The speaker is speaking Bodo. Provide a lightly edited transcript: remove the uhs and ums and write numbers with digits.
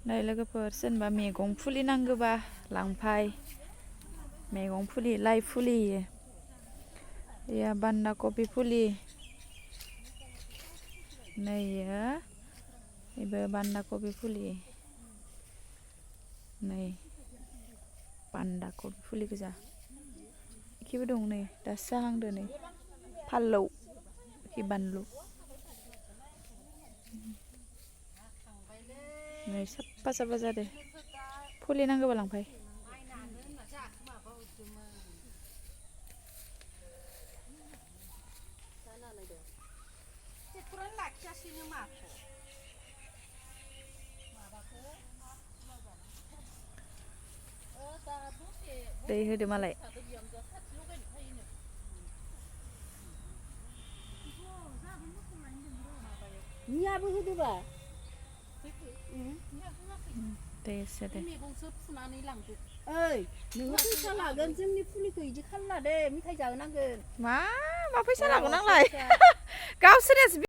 नै लोगोफोर सोरबा मैगं फुलि नांगौबा लांफाय मैगं फुलि लाइ फुलि या बान्दा कबि फुलि नै बेबो बान्दा कबि फुलि नै बान्दा कबि फुलि गोजा इखिबो दं नै दासो जाहांदो नै फालौ इखि बानलु नै साफा साफा जादो फुलि नांगौबा लांफाय दै होदो मालाय नियाबो होदोबा दै एसे दे मैगंसो फुनानै लांदो ओइ नोङो फैसा लागोन जोंनि फुलिखौ इदि खालामना दे मिथाइ जाहोनांगोन मा फैसा लागोन आंलाय गावसोरनियासो